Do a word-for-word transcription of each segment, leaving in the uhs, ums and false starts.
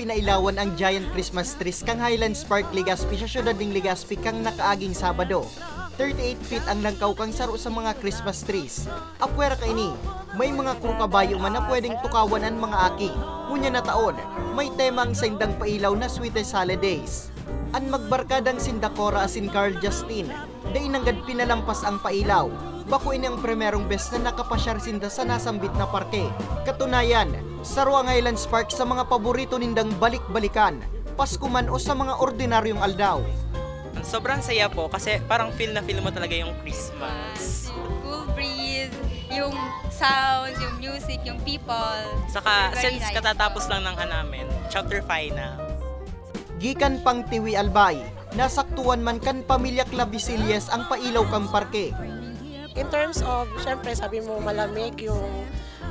Nailawan ang giant Christmas trees kan Highlands Park, Legazpi, sa siyudad nin Legazpi kan nakaaging Sabado. Thirty-eight feet ang langkaw kan saro sa mga Christmas trees. Apwera kaini, may mga kru kabayo man na pwedeng tukawan an mga aki. Ngunyan na taon, may tema ang saindang pailaw na Sweetest Holidays. An magbarkadang sinda Cora asin Carl Justin, dai nanggad pinalampas ang pailaw. Bako ini ang primerong bes na nakapasyar sinda sa nasambit na parke. Katunayan, saro ang Highlands Park sa mga paborito nindang balik-balikan, Pasko man o sa mga ordinaryong aldaw. Sobrang saya po kasi parang feel na feel mo talaga yung Christmas. Cool breeze, yung sounds, yung music, yung people. Saka Very since nice. Katatapos lang ng Hanamen, chapter final. Gikan pang Tiwi Albay, nasaktuan man kan pamilya Clavisillas ang pailaw kan parke. In terms of, syempre, sabi mo malamig yung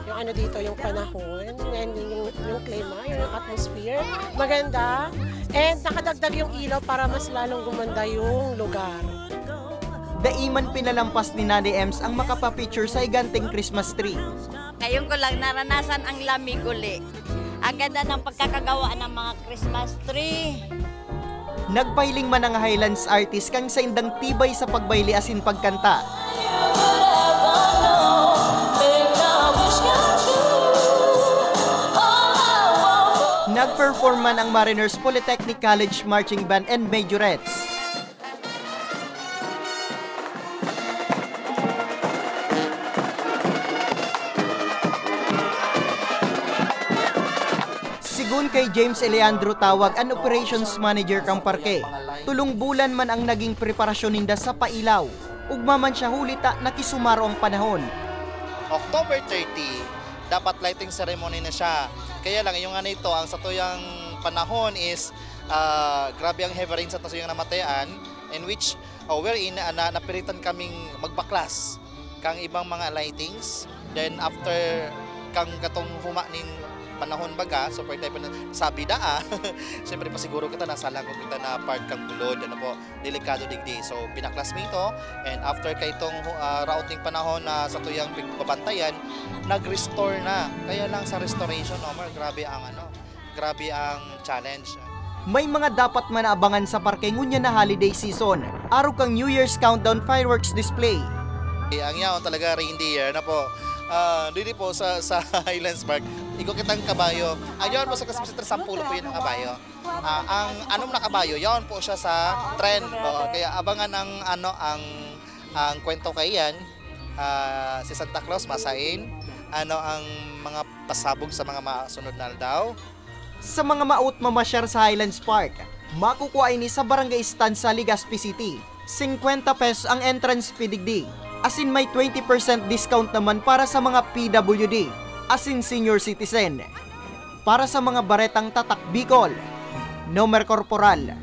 yung ano dito, yung panahon, and yung, yung klima, yung atmosphere. Maganda. And nakadagdag yung ilaw para mas lalong gumanda yung lugar. Dai man pinalampas ni Nanay Ems ang makapapicture sa higanteng Christmas tree. Ngayon ko lang naranasan ang lamig uli. Ang ganda ng pagkakagawa ng mga Christmas tree. Nagpahiling man ang Highlands artist kan saindang tibay sa pagbayli asin pagkanta. Nag-perform man ang Mariners Polytechnic College Marching Band and Majorettes. Sigun kay James Eleandro Tawag, an operations manager kan parke, tolong bulan man ang naging preparasyon ninda sa pailaw. Ugma man siya huli ta nakisumaro ang panahon. October thirty, dapat lighting ceremony na siya. Kaya lang, yung ano ito, ang satuyang panahon is ah, grabe ang heavy rain sa satuyang namatayan, in which, oh, wherein ah, na, napiritan kaming magbaklas kang ibang mga lightings. Then after kang katong huma ning panahon baga, super type na sabi daa, siyempre pasiguro kita nasa langog kita na part kang bulod, ano po, delikado digdi. So binaklas mi ito, and after kay itong uh, raot ning panahon na satuyang pigbabantayan, nag-restore na. Kaya lang sa restoration, Omar, grabe ang ano, grabe ang challenge. May mga dapat man na abangan sa parke ngunyan na holiday season, arog kang New Year's countdown fireworks display. Eh, ang yaon talaga reindeer na po. Ah, dili po sa sa Highlands Park. Igo kitang kabayo. Ang yaon po sa Christmas Center, sampulo po yun ang kabayo. Ah, ang anong na kabayo, yaon po siya sa trend. Oo, kaya abangan ang ano ang ang kwento kay yan. Ah, si Santa Claus masain ano ang mga pasabog sa mga masunod na aldaw. Sa mga maot mamasyar sa Highlands Park, makukua ini sa Barangay Estancia, Legazpi City. Singkwenta pesos ang entrance fee digdi, asin may twenty percent discount naman para sa mga P W D asin senior citizen. Para sa mga baretang Tatak Bicol, Nomer Corporal,